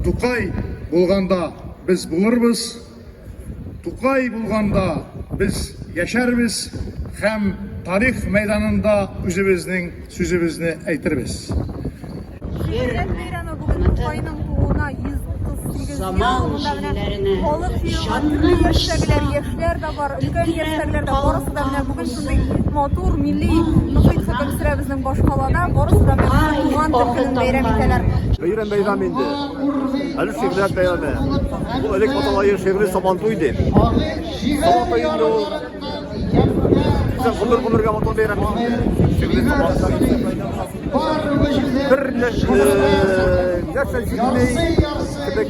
Тукай булганда без булырбыз, Тукай булганда без яшәрбез һәм тарих мәйданында үзебезнең сүзебезне әйтербез. Шигърият бәйрәме бүген Тукайның тууына 138 ел. Монда менә халык җыелган, төрле яшьтәгеләр, яшьләр дә бар, өлкән яшьтәгеләр дә, барысы да менә бүген шундый матур милли мохит хөкем сөрә безнең башкалада. Барысы да менә туган тел көнен бәйрәм итәләр. Бәйрәм бәйрәм инде. Әле шигърият бәйрәме. Бу элек аталайы шигъри Сабантуй дип. Сабантуй инде ул. Безнең гомер гомергә матур бәйрәм инде. Шигъри Сабантуй. Бер нәрсә җитми кебек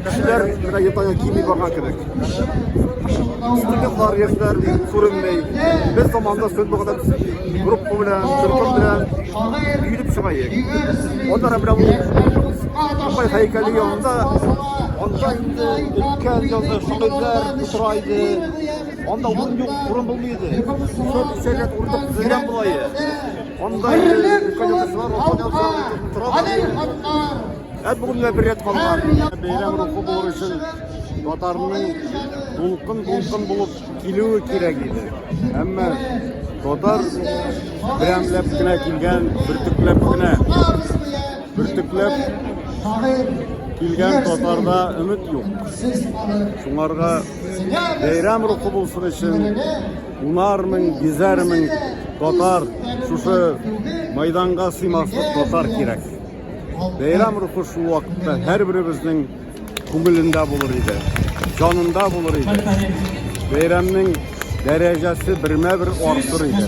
кешеләр менә ертаңа кими барган кебек. Студентлар, яшьләр күренми. Без заманда студент булганда без группа белән, төркем белән йөреп чыга идек. Аннары менә бу Тукай һәйкәле янында анда инде өлкән язы шагыйрьләр утыра иде. Анда урын юк, урын булмый иде. Шул өчәр рәт урындык тезелгән була иде. Анда инде өлкән язучылар, өлкән язучылар утыра иде. Ә бүген менә бер рәт калган. Бәйрәм рухы булыр өчен татарның дулкын-дулкын булып килүе кирәк иде. Әмма татар берәмләп кенә килгән, бөртекләп кенә. Бөртекләп килгән татарда өмет юк. Шуңарга бәйрәм рухы булсын өчен унар мең, йөзәр мең татар шушы майданга сыймаслык татар кирәк. Бәйрәм рухы шул вакытта һәрберебезнең күңелендә булыр иде, җанында булыр иде. Бәйрәмнең дәрәҗәсе бермә-бер артыр иде.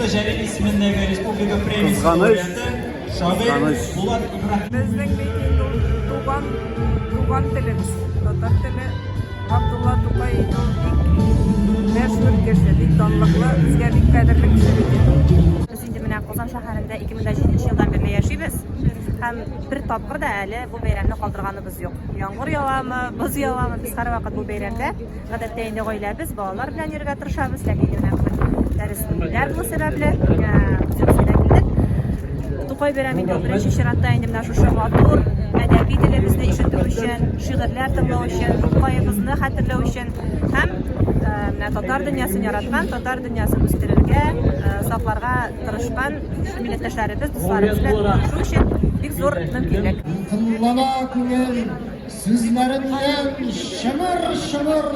Кызганыч, кызганыч. Безнең бит инде ул туган, туган телебез, татар теле. Габдулла Тукай инде ул бик мәшһүр кеше, бик данлыклы, безгә бик кадерле кеше бит инде. Без инде менә Казан шәһәрендә 2007 елдан бирле яшибез һәм бер тапкыр да әле бу бәйрәмне калдырганыбыз юк. Яңгыр явамы, боз явамы, без һәрвакыт бу бәйрәмдә. Гадәттә инде гаиләбез, балалар белән йөрергә тырышабыз, ләкин менә бүген дәресләр булу сәбәпле, үзебез генә килдек. Тукай бәйрәме инде ул беренче чиратта инде менә шушы матур әдәби телебезне ишетү өчен, шигырьләр тыңлау өчен, Тукаебызны хәтерләү өчен һәм менә татар дөньясын яраткан, татар дөньясын үстерергә, сакларга тырышкан шушы милләттәшләребез, дусларыбыз белән күрешү өчен бик зур мөмкинлек. Дулкынлана күңел, сүзләреннән чымыр-чымыр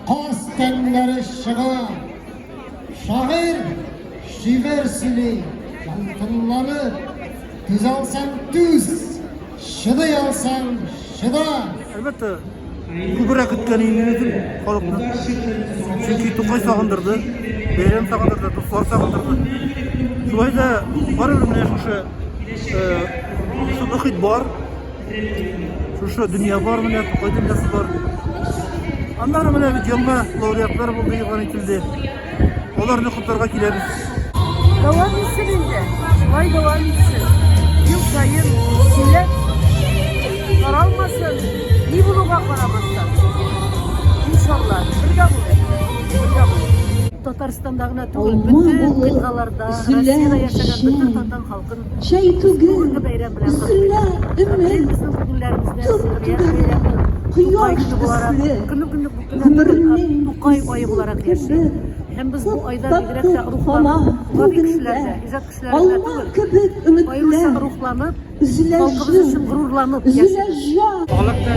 каз тәннәре чыга. Шагыйрь шигырь сөйли, дулкынланып, түзә алсаң түз, чыдый алсаң чыда. Әлбәттә, күбрәк көткән инде үзем халыкны. Чөнки Тукай сагындырды, бәйрәм сагындырды, дуслар сагындырды. Шулай да барыбер менә шушы шушы мохит бар. Шушы дөнья бар менә, Тукай дөньясы бар. Аннары менә бит яңа лауреатлар булды, игълан ителде. Аларны котларга киләбез. Дәвам итсен инде. Шулай дәвам итсен. Ел саен килеп таралмасын, ни булуга карамастан. Иншалла, бергә булыйк. Бергә булыйк. Татарстанда гына түгел, бөтен кыйтгаларда, Россиядә яшәгән бөтен татар халкын Чәй түгел, бүгенге бәйрәм белән өзелә котлыйм. өмет, Безнең күңелләребездә тып шигърият түгәрәк, бәйрәме, Тукай кояш көне буларак, төсле, көнне көнне бу көнне гомернең Тукай ае буларак яши. кебек, Һәм без бу айда күп бигрәк тә күп кала рухланып, гади бүгендә, кешеләр дә, иҗат кешеләре генә алма түгел, кебек аеруча өметләр, рухланып, өзелә халкыбыз җыр, өчен горурланып өзелә яшибез. җан. Халык та,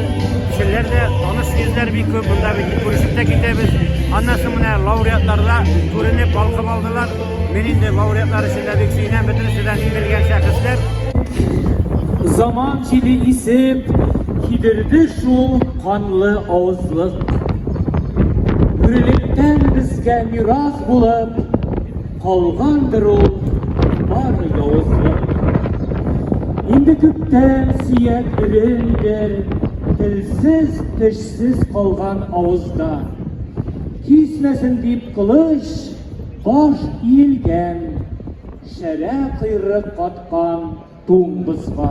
кешеләр дә, таныш йөзләр бик күп, монда бит күрешеп тә китәбез. Аннан соң менә лауреатлар да күренеп, балкып алдылар. Мин инде лауреатлар өчен дә бик сөенәм, бөтенесе дә мин белгән шәхесләр. Заман җиле исеп, кидерде шул канлы авызлык. Бүрелектән безгә мирас булып калгандыр ул бары явызлык. Инде күптән сөяк эремидер, телсез, тешсез калган авызда. Кисмәсен дип кылыч, баш иелгән, шәрә койрык каткан туң бозга.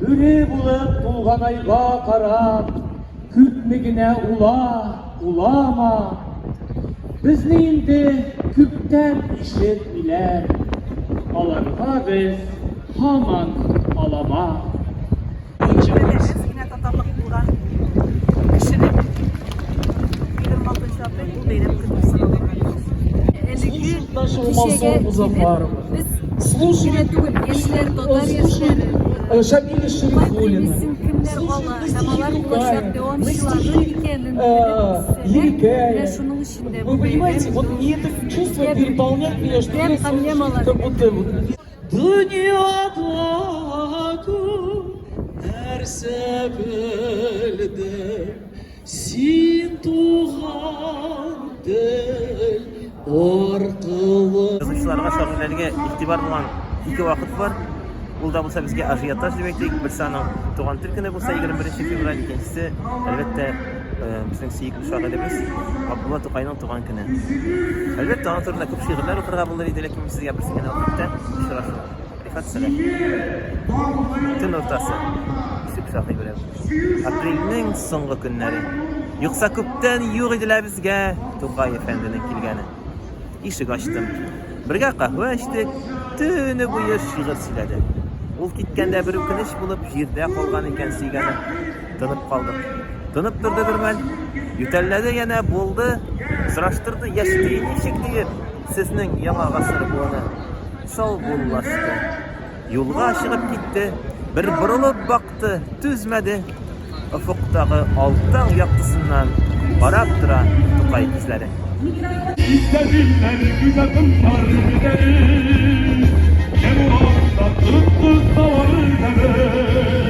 Бүре булып тулган айга карап, күпме генә ула, улама. Безне инде күптән ишетмиләр, аларга без һаман алама. кичәгә килеп, без генә түгел, яшьләр, татар яшьләре, Шамиля Тукай Шәрифуллина, премиясен кемнәр ала һәм алар булачак дәвамчылары икәнен белеп үссәләр, менә шуның өчен дә Вы бу понимаете, бәйрәм вот и это чувство безгә бер переполняет меня, что дәм я һәм ямь ала как дигән. будто вот Дөньяда күп нәрсә белдем, син туган тел аркылы. Язучыларга, шагыйрьләргә игътибар булган ике вакыт бар. Ул да булса безгә ажиотаж дип әйтик. Берсе аның туган тел көне булса, 21 февраль, икенчесе, әлбәттә, безнең сөекле шагыйребез Габдулла Тукайның туган көне. Әлбәттә, аның турында күп шигырьләр укырга булыр иде, ләкин мин сезгә берсен генә укып та очрашу. Рифат Сәлахи. Төн уртасы. Исеп шагыйрь берәү. Апрельнең соңгы көннәре. Юкса күптән юк иде лә безгә Тукай әфәнденең килгәне. Ишек ачтым. Бергә каһвә эчтек, төне буе шигырь сөйләде. Ул киткәндә бер үкенеч булып җирдә калган икән сөйгәне. Тынып калдык. Тынып торды бер мәл. Ютәлләде янә, булды. Сораштырды, яшьти ничек диеп, сезнең яңа гасыр буыны. Саубуллашты. Юлга чыгып китте. Бер борылып бакты, түзмәде. Офыктагы алтын яктысыннан карап тора Тукай күзләре. Читтә җилләр гүзәл кызлар гүзәл. Кем урамда тотты салыр тәме.